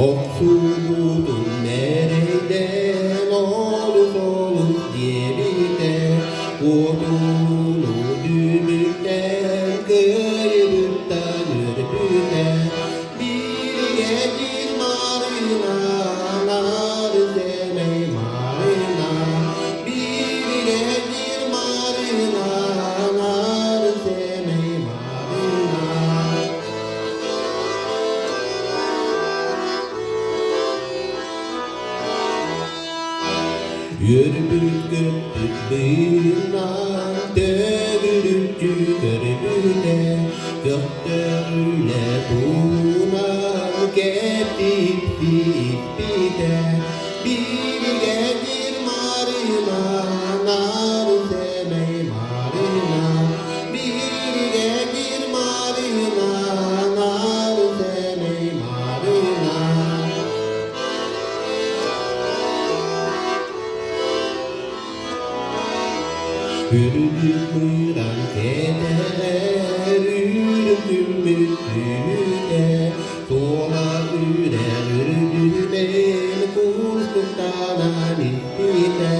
Охсуубутун мэрэйдээн олус-олус диэбитэ, куотууну түмүктээн кыайбыттан үөрбүтэ. Биригэдьиир Марина, наар сэмэй Марина, биригэдьиир Марина, наар сэмэй Марина. Үөрбүт-көппүт быыннан төгүрүччү көрбүтэ, көхтөөх үлэ туһунан кэпсииппитэ. Биригэдьиир Марина, наар сэмэй Марина, биригэдьиир Марина, наар сэмэй Марина. Үрдүк мыыран кэтэҕэр үрүҥ күммүт түүтэ, туола үрэр үрдүнэн кустуктанан испитэ.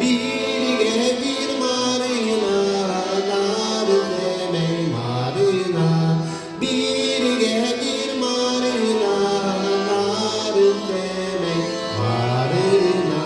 Биригэдьиир Марина, наар сэмэй Марина, биригэдьиир Марина, наар сэмэй Марина.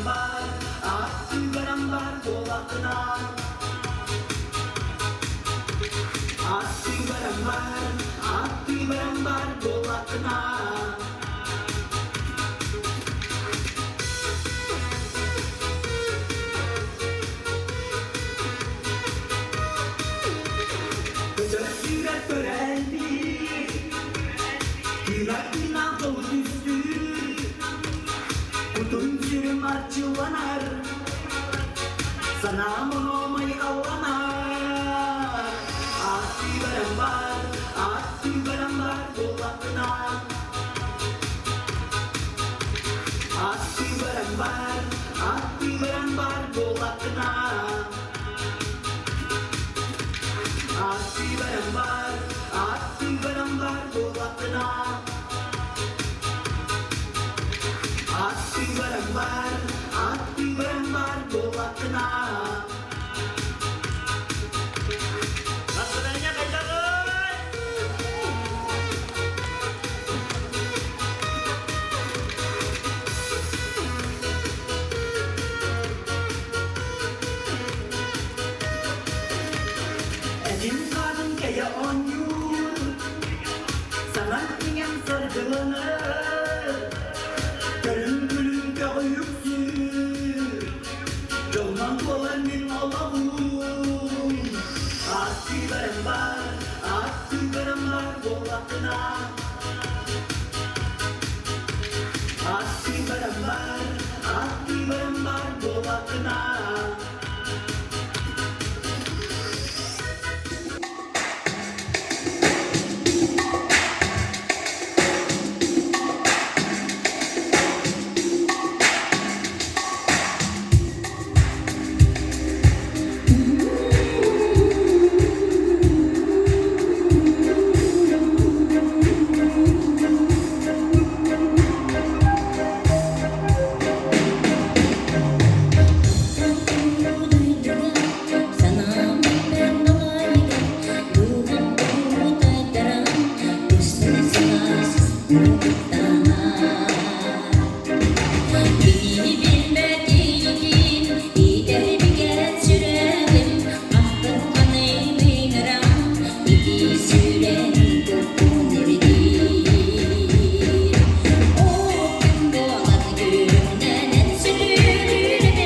Баран бар, аттыы баран бар буоллаххына. Аттыы баран бар, аттыы баран бар буоллаххына. Көтөр сүүрэр көрөлбүт, тыынар тыыннаах дьолу түстүүр, кутум сүрүм арчыланар, санаам оноомай алланар. Аттыы баран бар, аттыы баран бар буоллаххына. Аттыы баран бар, аттыы баран бар буоллаххына. Аттыы баран бар, аттыы баран бар буоллаххына. Аттыы баран бар, аттыы баран бар буоллаххына. Настроение хайдаҕый? Этим-хааным кэйэ оонньуур, саҥан иҥэн саргыланар, көрүҥ-күлүм көҕүйүксүүр, дьолунан туолар мин олоҕум. Ааттыы баран бар, ааттыы баран бар буоллаххына, ааттыы баран бар, ааттыы баран бар буоллаххына. Санаам дууһам уутайтаран күстэн сылаас угуттанар. Кинини билбэт илигин иитэрбигэр сүрэҕим ахтылҕаны ыҥыран итии сүүрэн куппун эбитиир. Оо, күн буолан күлүмнэнэн сүтүрүрбэт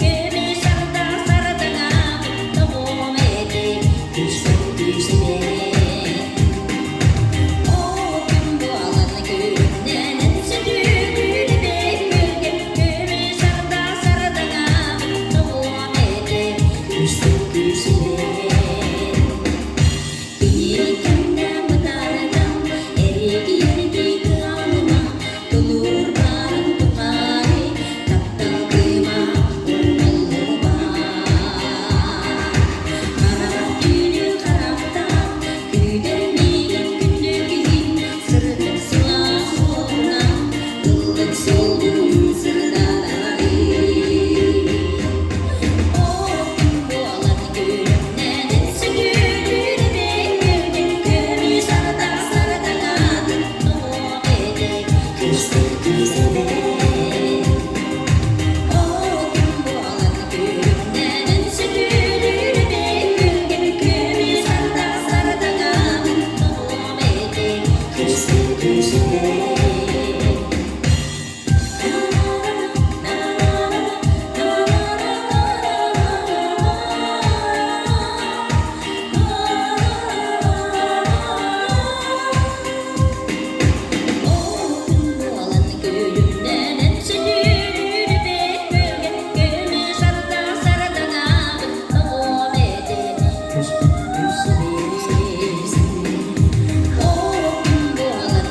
көмүс ардах сардаҥа тоҕуом этэ күстэн күүстээх. Хара түүнү харахтаах Күүтэр миигин күндү киһим, сырдык сылаас уотунан, ыллык суолбун сырдатарый. Оо, күн буолан күлүмнэнэн сүтүрүрбэт көмүс ардах сардаҥатын тоҕуом этэ, кыыстык күүстэбэт. Буолан күлүмнэнэн сүтүрүрбэт көмүс ардах сардаҥабын тоҕуом этэ күстүк күсүбэс. Буолан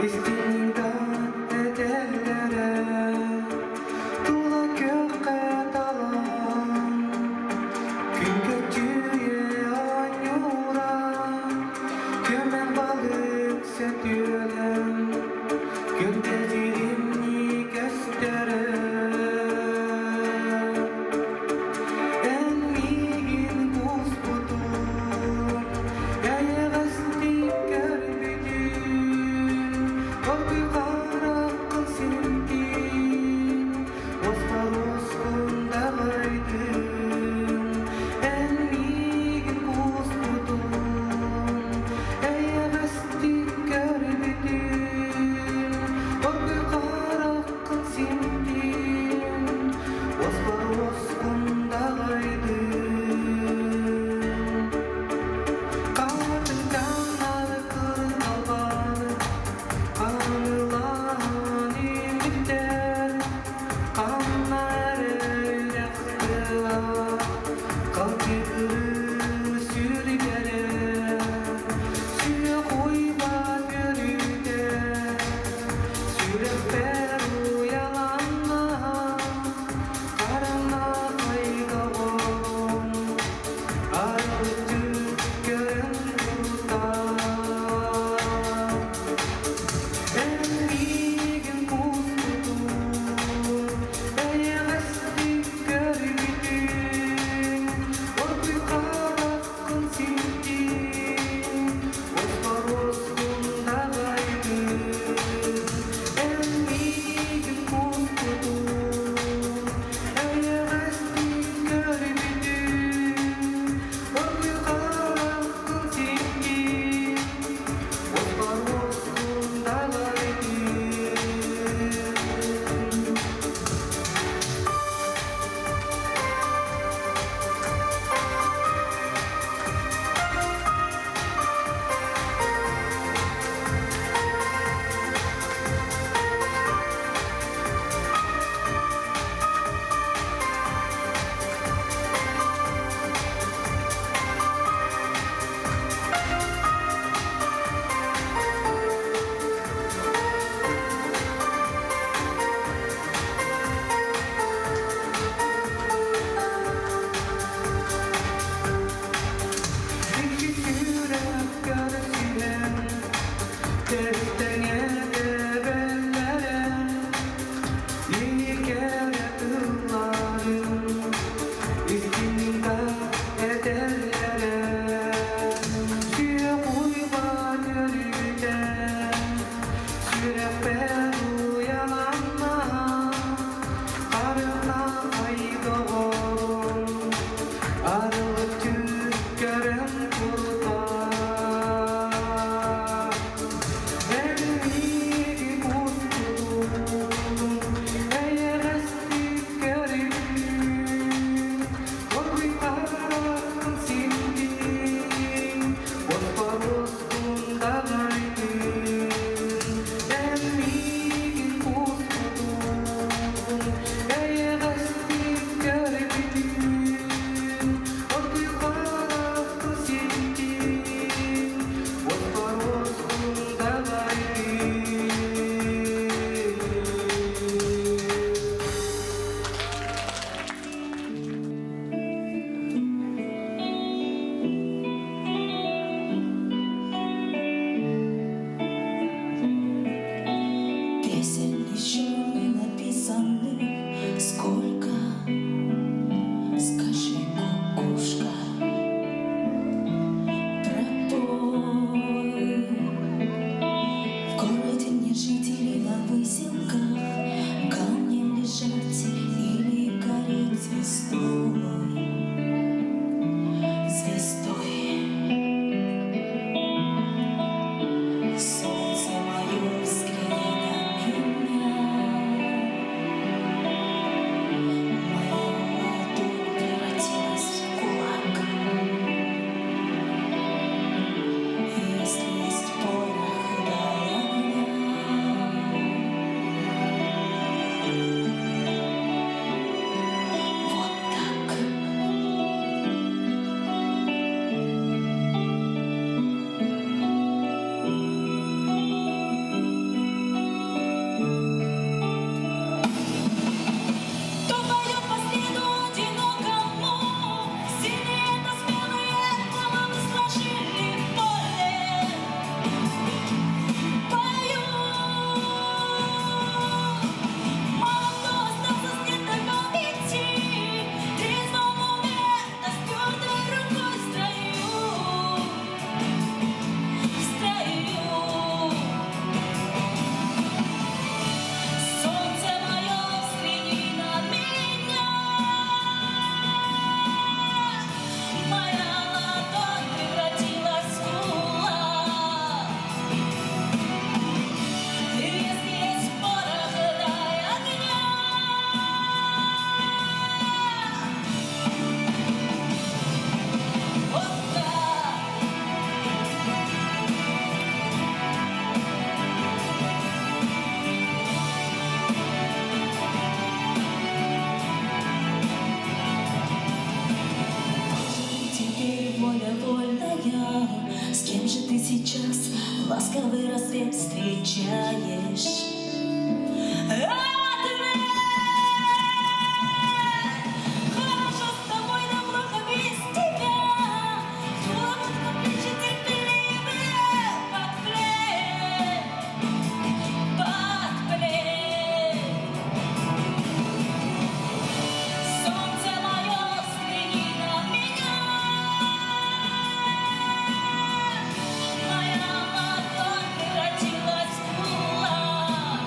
Истиҥ этэллэрэ тула күөххэ талан Күҥҥэ түүэ оонньуура Көмөн балык сөтүөлэн Күндэ көстөрө Эн миигин кууспутуҥ, эйэҕэстик көрбүтүҥ, оргууй хараххын симтиҥ, уоспар-уоскун даҕайдыҥ. Эн миигин кууспутуҥ, эйэҕэстик көрбүтүҥ, оргууй хараххын симтиҥ, уоспар-уоскун даҕайдыҥ. Хатыҥтан кыралбаны хаҥылаан имиттэр, ханна эрэ үрэхтэ халдьыгырыы сүргэрэ, сүөх уйбат үөрүүтэ, сүрэхпэр уйаланна, хараҥа айдаҕым, арылыччы көрөн туртаа. Эн миигин кууспутуҥ, эйэҕэстик көрбүтүҥ, оргууй хараххын симтиҥ, уоспар-уоскун даҕайдыҥ. Эн миигин кууспутуҥ, эйэҕэстик көрбүтүҥ, оргууй хараххын симтиҥ, уоспар-уоскун даҕайдыҥ. Икки сүрэх көрсүһэн, тэстэҥэ тэбэллэрэ, Иккэрэ тылларын истиҥ да этэллэрэ, сүөх уйбат өрүтэ, сүрэхпэр уйаланна, харыҥнаах доҕорум, арылыччы көрөн курутар. Ласковый рассвет встречаешь. Ответ! Хорошо с тобой, но плохо без тебя. Хлопот на плечи терпеливые под плед, под плед. Солнце мое, взгляни на меня. Моя ладонь превратилась в кулак.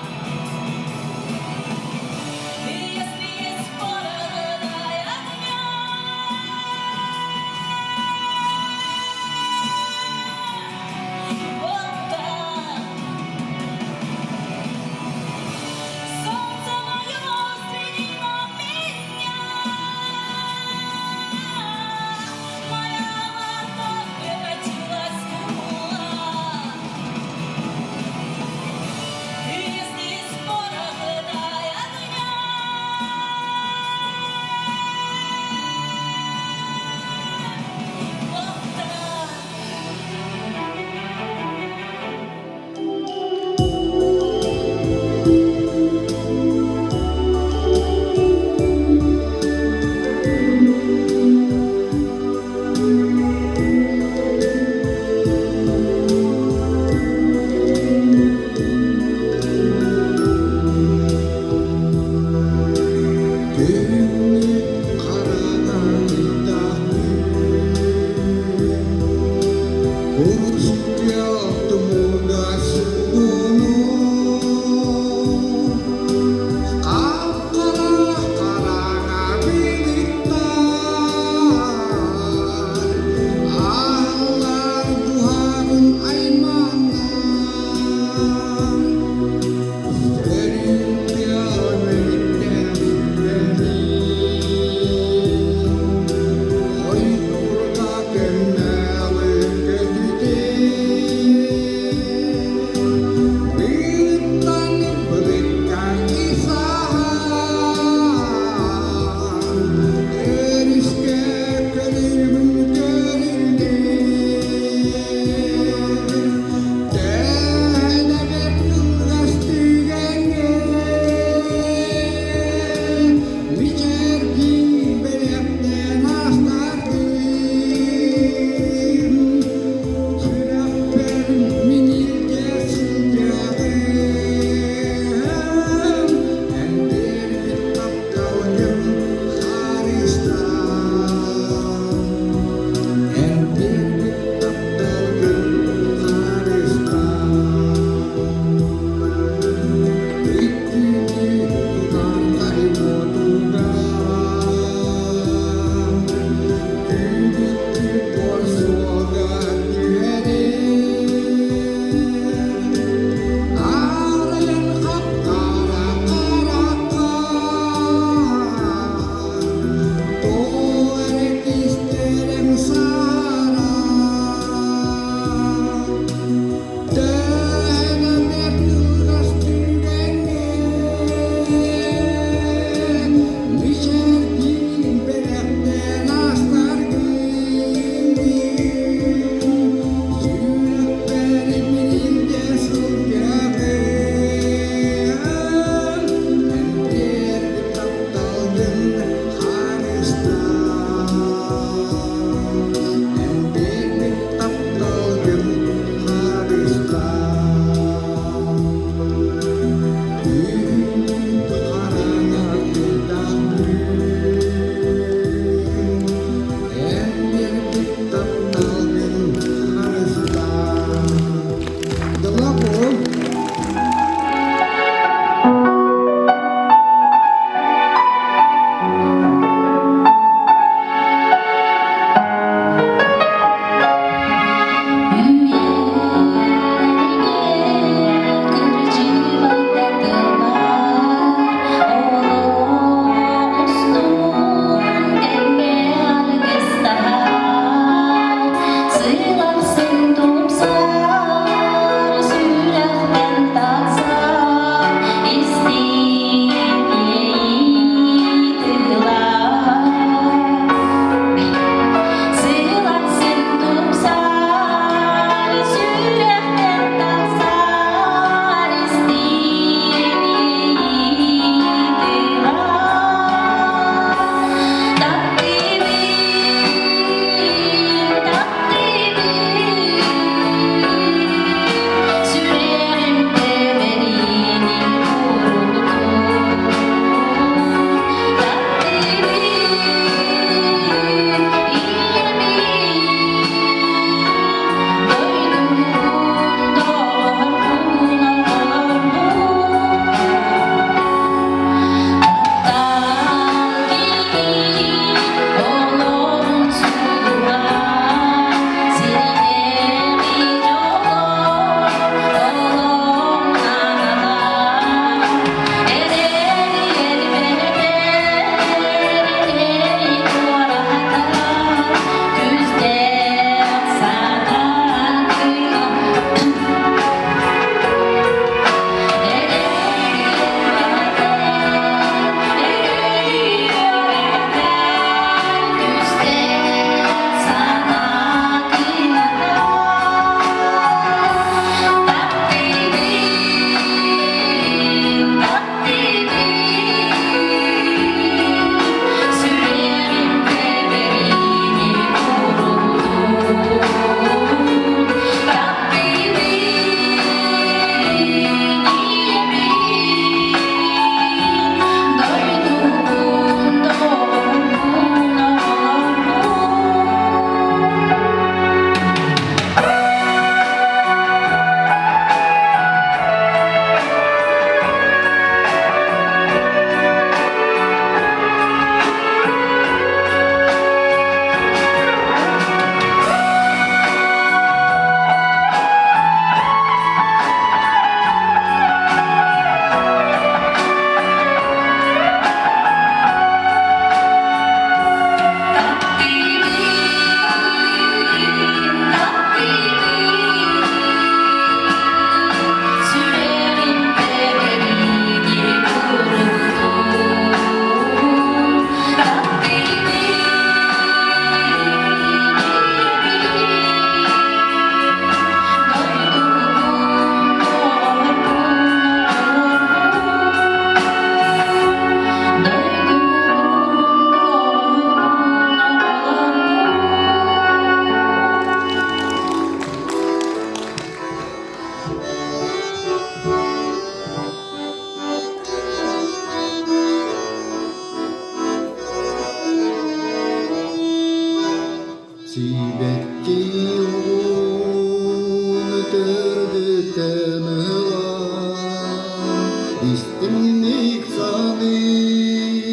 Истиҥник саныыр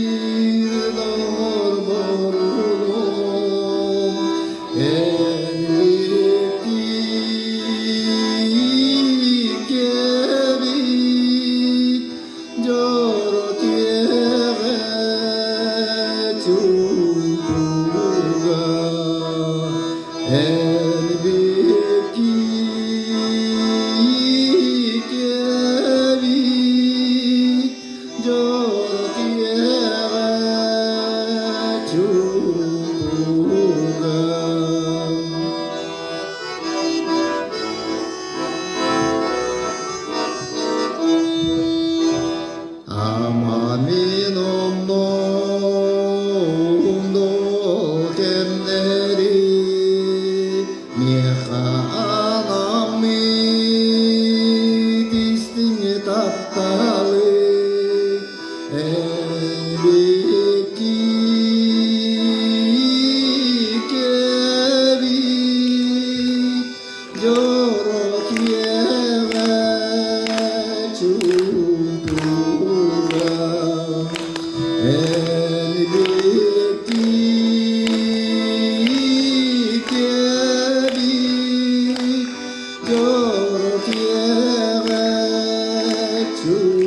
доҕорборунум эн кэбит дьоро киэҕэ чуумпуга эн кэбит дьоро киэҕэ чуумпуга. Ама мин онно кэмнэри миэхэ анаммыт истиҥ тапталы эбикки кэбит Дьоро киэҕэ чуумпуга эн кэбит дьоро киэҕэ чуумпуга.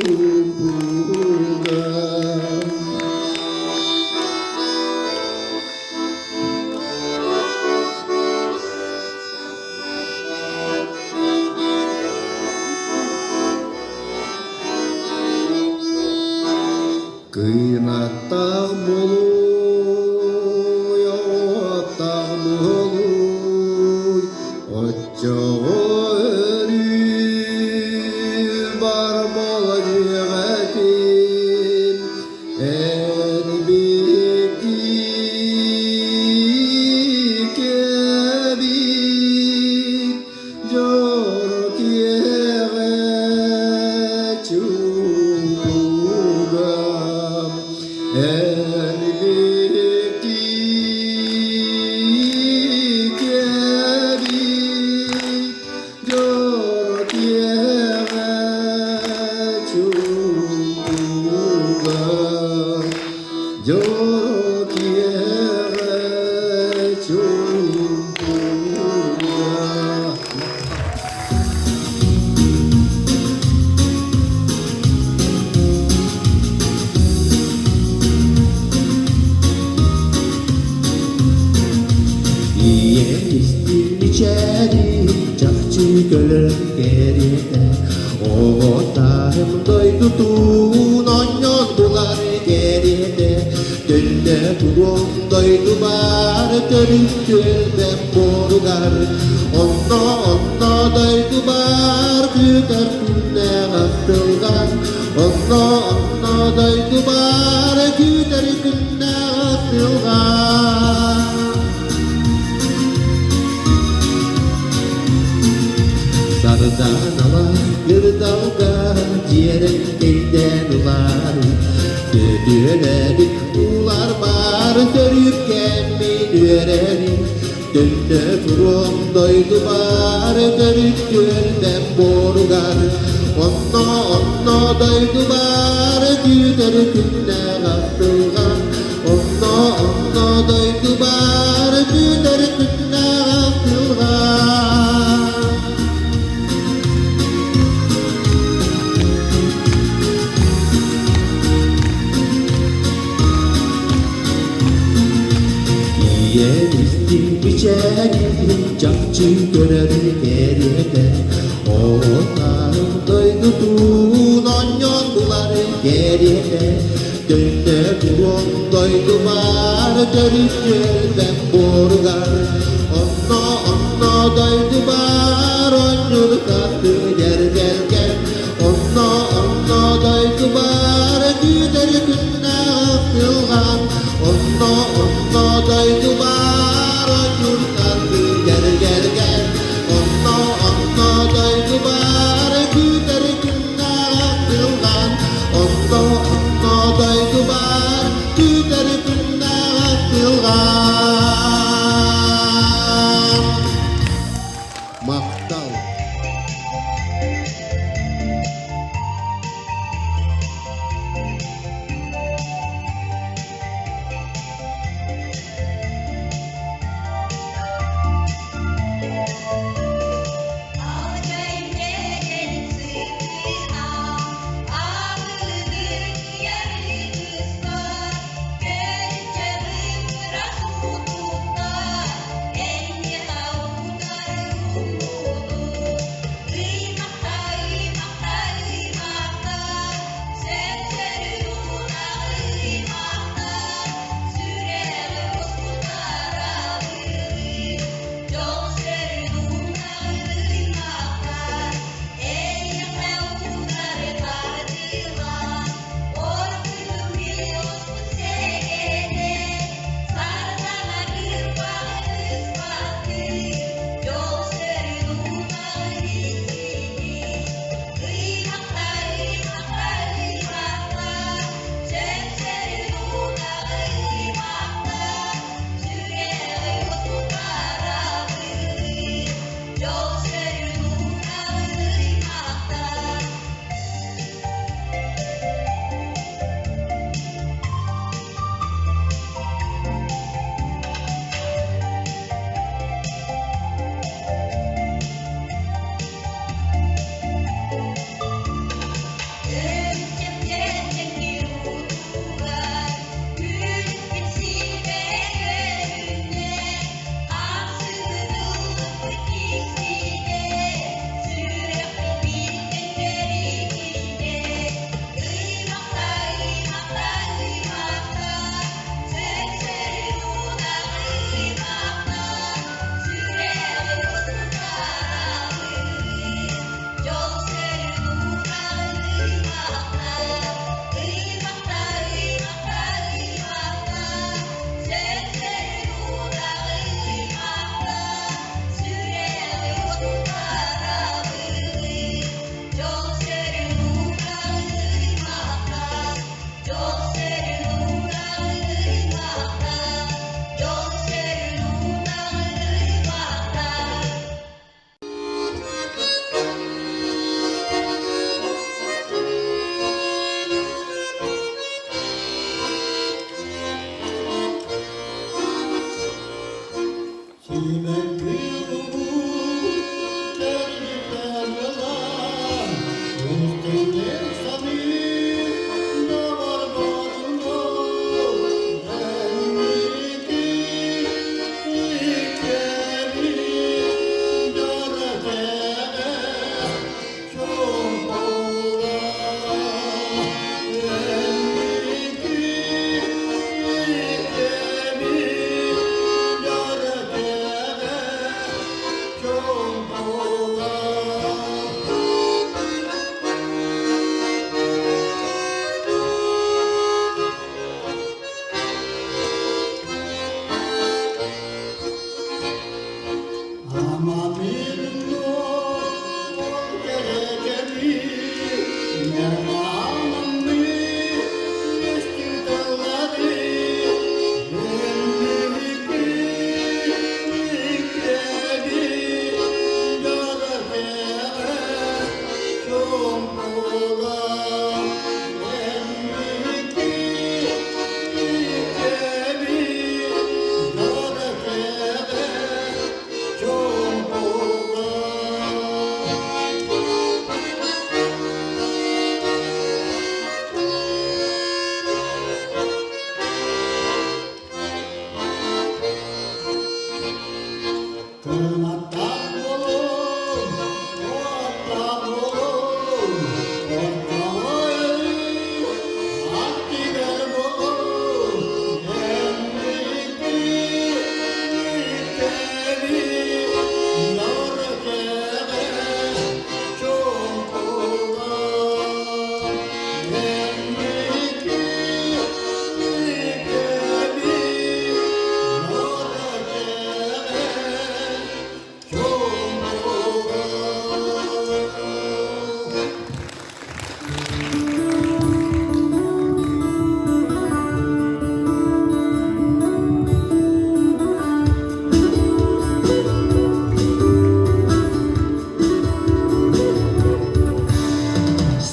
Кыынаттаах буолуй, оҕуоттаах буолуй, оччоҕо өрүү бар буола дьиэҕитин Эн кэбит дьоро киэҕэ чуумпуга Эн кэбит дьоро киэҕэ чуумпуга дьоро киэҕэ чуумпуга. Ийэм истибичээри чахчы көлөр кэриэтэ Оҕотааһым дойдутун онньон булар кэриэтэ Төннө туруом дойдубар төрүт түөлбэм буоругар Онно онно дойдубар күүтэр күннээх ахтылҕан Онно онно дойдубар күүтэр күннээх ахтылҕан. Сардаанала кырдалга дьиэрэҥкэйдээн ылаар, Сөтүөлээбит уулар баар төрүккэммин үөрэрин, Төннө туруом дойдубар төрүт түөлбэм буоругар, Онно онно дойдубар күүтэр күннээх ахтылҕан, Онно онно дойдубар күүтэр күннээх ахтылҕан. Ийэм истиҥ бичээгин чахчы көрөр кэриэтэ, Оҕотааһын дойдутун онньон булар кэриэтэ, Төннө туруом дойдубар төрүт түөлбэм буоругар, Онно онно дойдубар онньурутаттыы дьэргэлгэн, Онно онно дойдубар күүтэр күннээх ахтылҕан, Онно онно дойдубар ойууртардыы кэргэргэн, Онно онно дойдубар күүтэр күннээх ахтылҕан, Онно онно дойдубар күүтэр күннээх ахтылҕан. Махтал.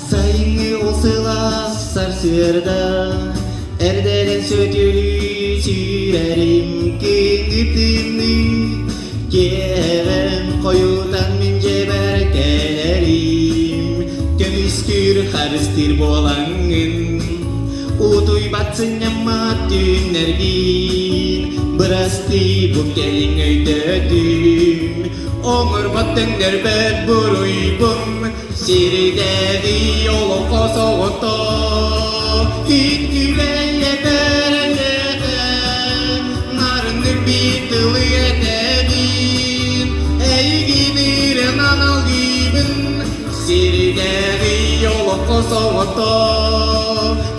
Сайыҥҥы ол сылаас сарсыарда эрдэрин сөтүөлүү сүүрэрим күҥҥү тымныы киэһэм хойутан мин дьиэбэр кэлэрим көмүскүүр харыстыыр буолаҥҥын утуйбат сынньаммат түүннэргин бырастыы бу кэлиҥ өйдөтүм оҥорбот төҥнөрбөт буруйбун Сирдээҕи олоҥхо соҕото Күн-күбэй этэр Нарыннык биир тылы этэбин Эйигин ырынан алгыыбын Сирдээҕи олоҥхо соҕото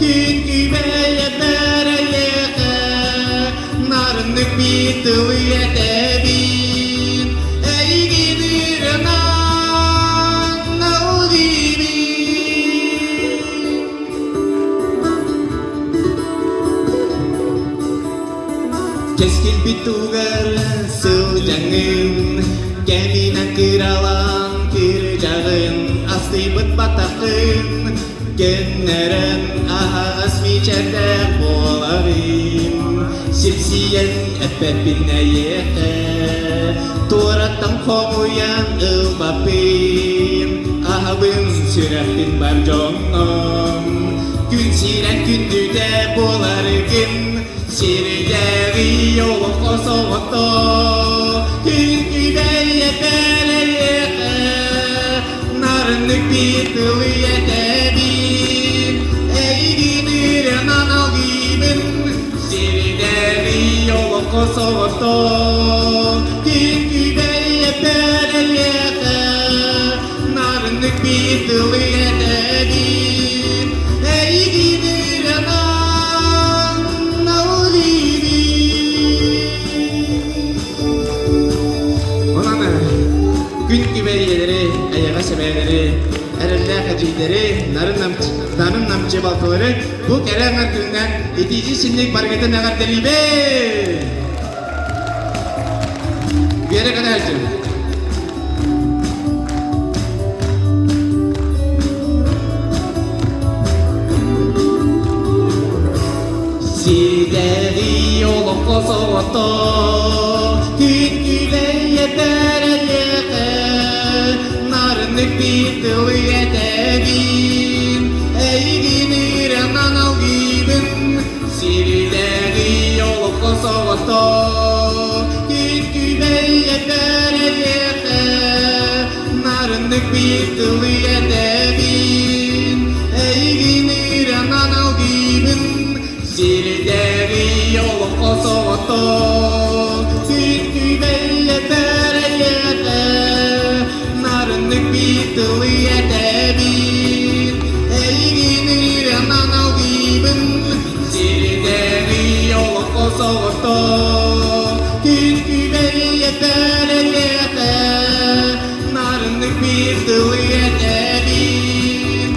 Күн-күбэй этэр Нарыннык биир тылы этэбин Эйигин ырынан алгыыбын. Кэскилбит туһугар сылдьаҥҥын, кэминэн кыралаан кырдьаҕын, астыйбыт батаххын көннөрөн аһаҕас мичээрдээх буоларым. Сипсийэн эппэппин эйиэхэ, туораттан хомуйан ылбаппын, аһабын сүрэхпин бар дьоҥҥом. Күн сирэн күндүтэ буоларгын, сирдээҕи олоххо соҕото, күн-күбэй этэр эйиэхэ, нарыннык биир тылы этэбин, эйигин ырынан алгыыбын, сирдээҕи олоххо соҕото, күн-күбэй этэр эйиэхэ, нарыннык биир тылы этэбин, эйигин ырынан алгыыбын. Онон күн күбэй ийэлэри, эйэҕэс эбээлэри, эрэллээх эдьиийдэри, нарын намчы балтылары бу кэрэ аҥар күҥҥэ итиичи синник барыгытын эҕэрдэлиибин! Вера Канальчик. Сидэри олоҥхо соҕото күн күбэй этэр эйиэхэ нарыннык. биир тылы этэбин, эйигин ырыанан алгыыбын, сирдээҕи олоххо соҕотох, күн күбэй этэр эйиэхэ, нарыннык биир тылы этэбин, эйигин ырыанан алгыыбын, сирдээҕи олоххо соҕотох, күн күбэй этэр эйиэхэ, нарыннык биир тылы этэбин, эйигин ырыанан алгыыбын, сирдээҕи олоххо соҕотох, күн күбэй этэр эйиэхэ, нарыннык биир тылы этэбин,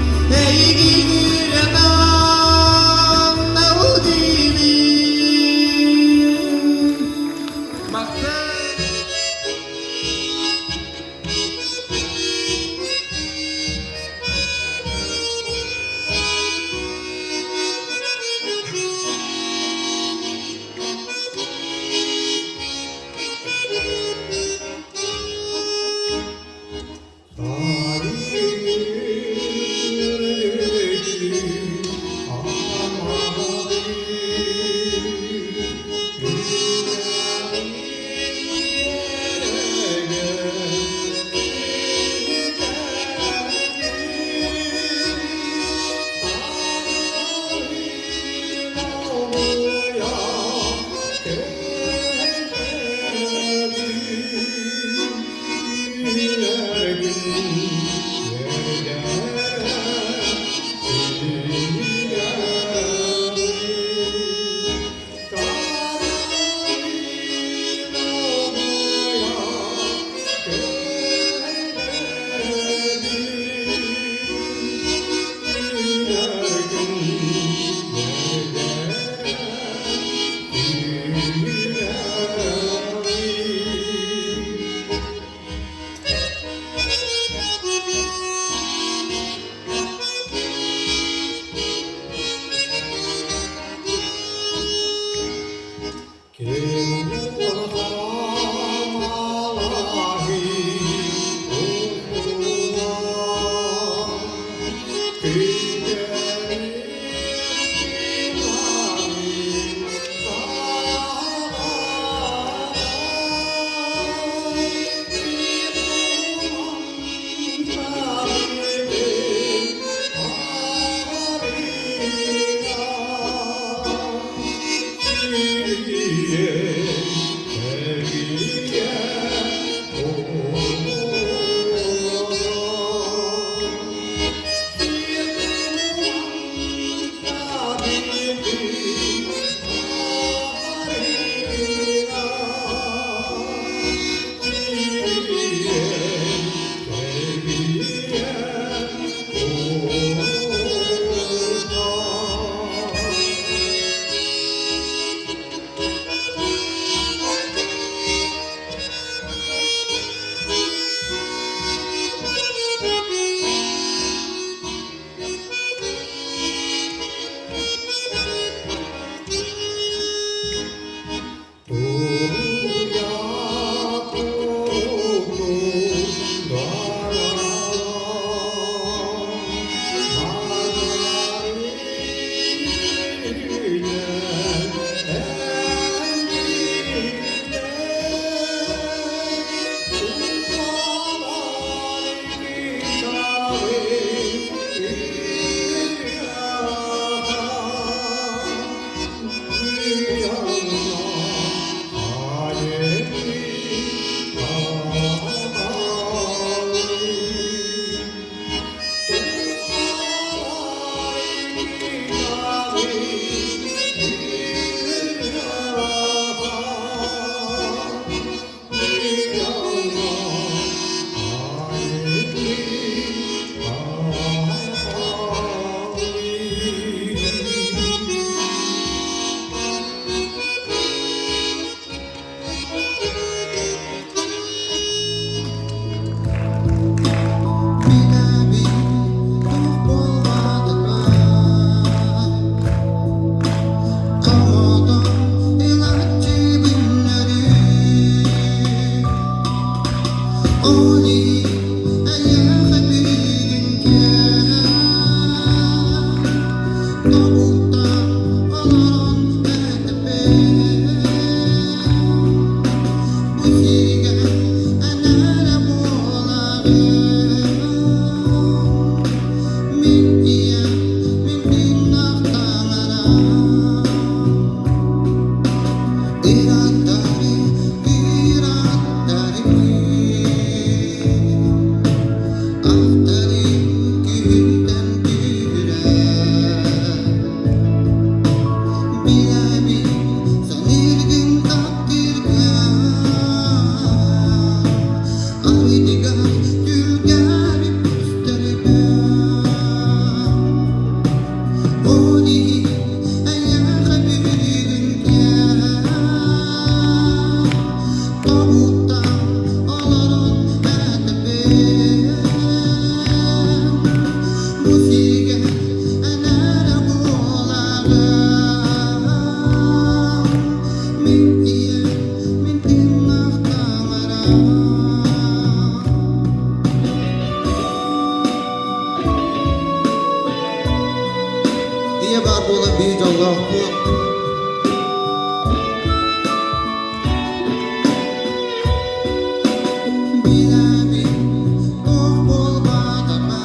эйигин ырыанан алгыыбын. Махтал! Ийэ баар буолан биир дьоллоохпут. Билэбин, туох буолбатаҕа,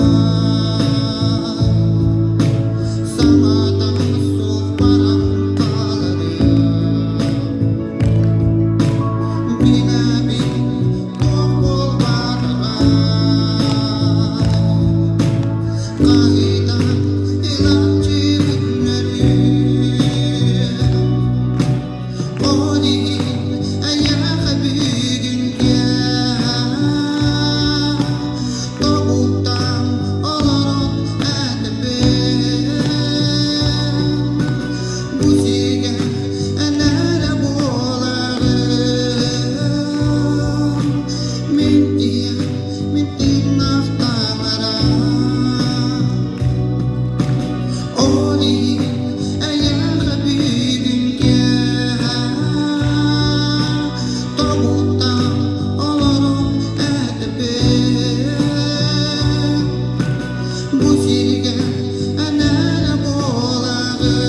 саҥата суох баран хааларыам. Билэбин, туох буолбатаҕа, хаһыытан ыламчыбын өрүөм. Ол иһин эйиэхэ бүгүн тобуктаан олорон этэбин бу сиргэ эн эрэ буоларым мин ийэм мин тыыннаах таҥарам Ол иһин эйиэхэ бүгүн киэһэ тобуктаан олорон этэбин бу сиргэ эн эрэ буолаҕын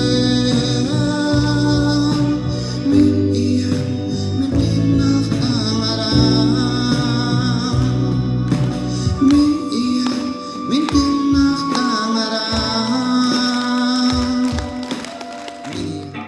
мин ийэм мин тыыннаах таҥарам мин ийэм мин тыыннаах таҥарам мин ийэм.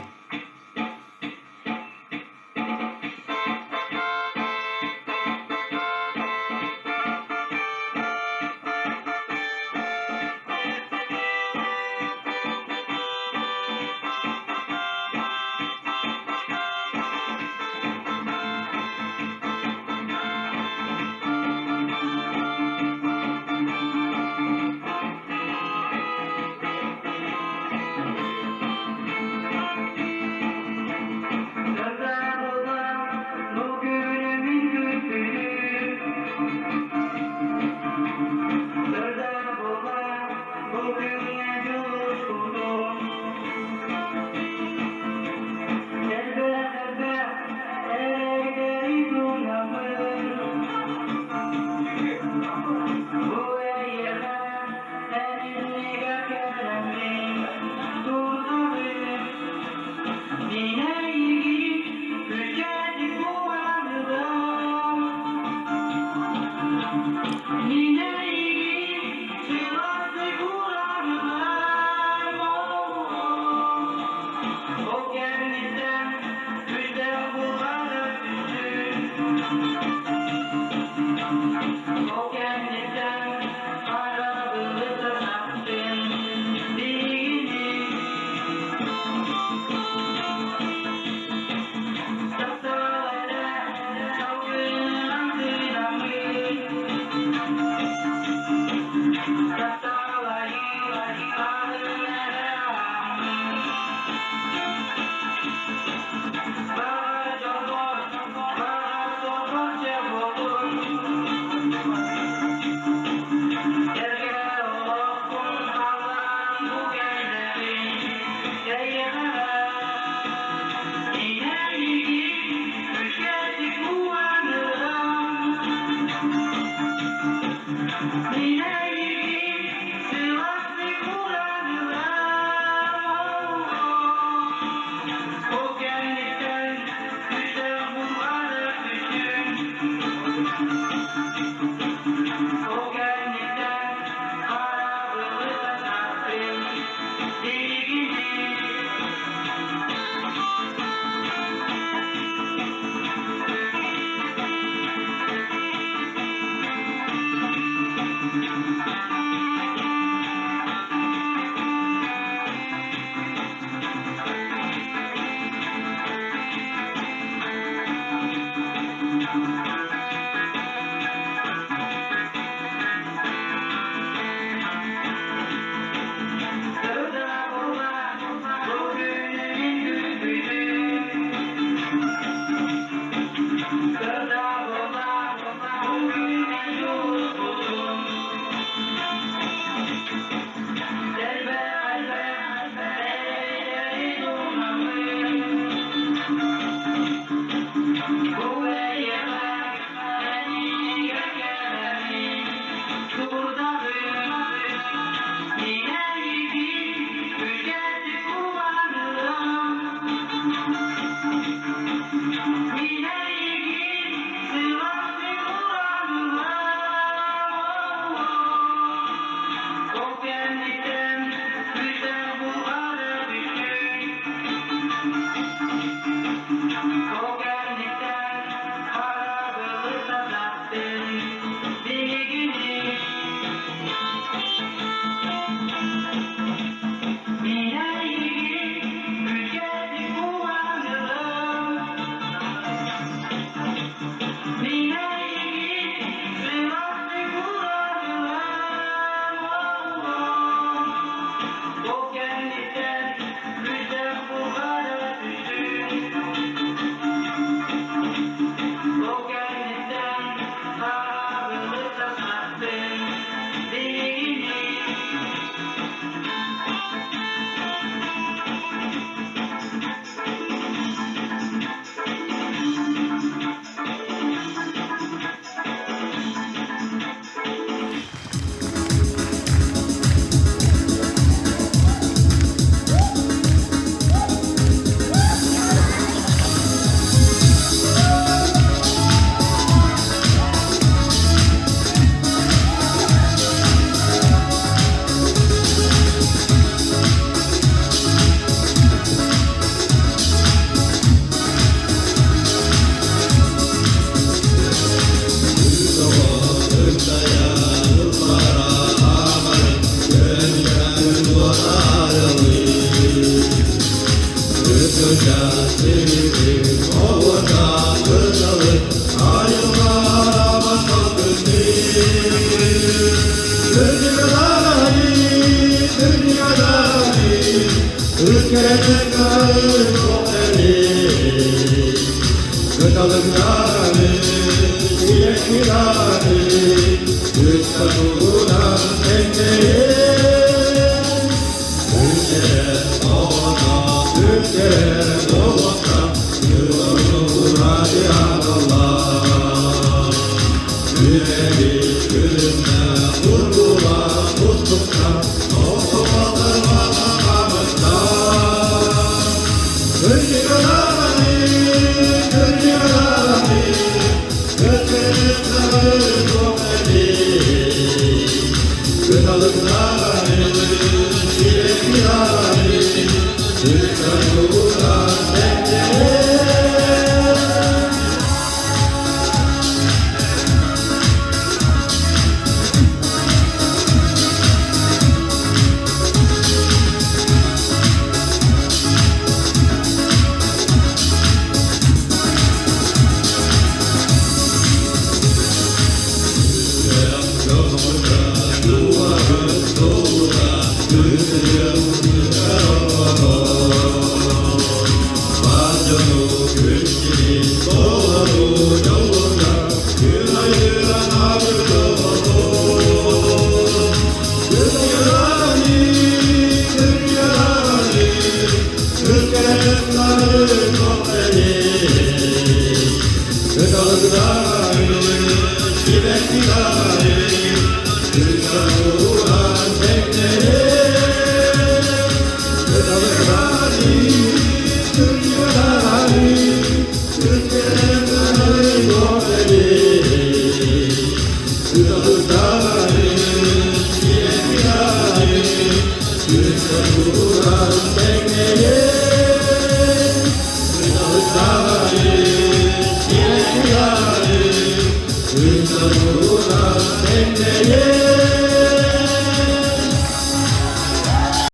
Yeah.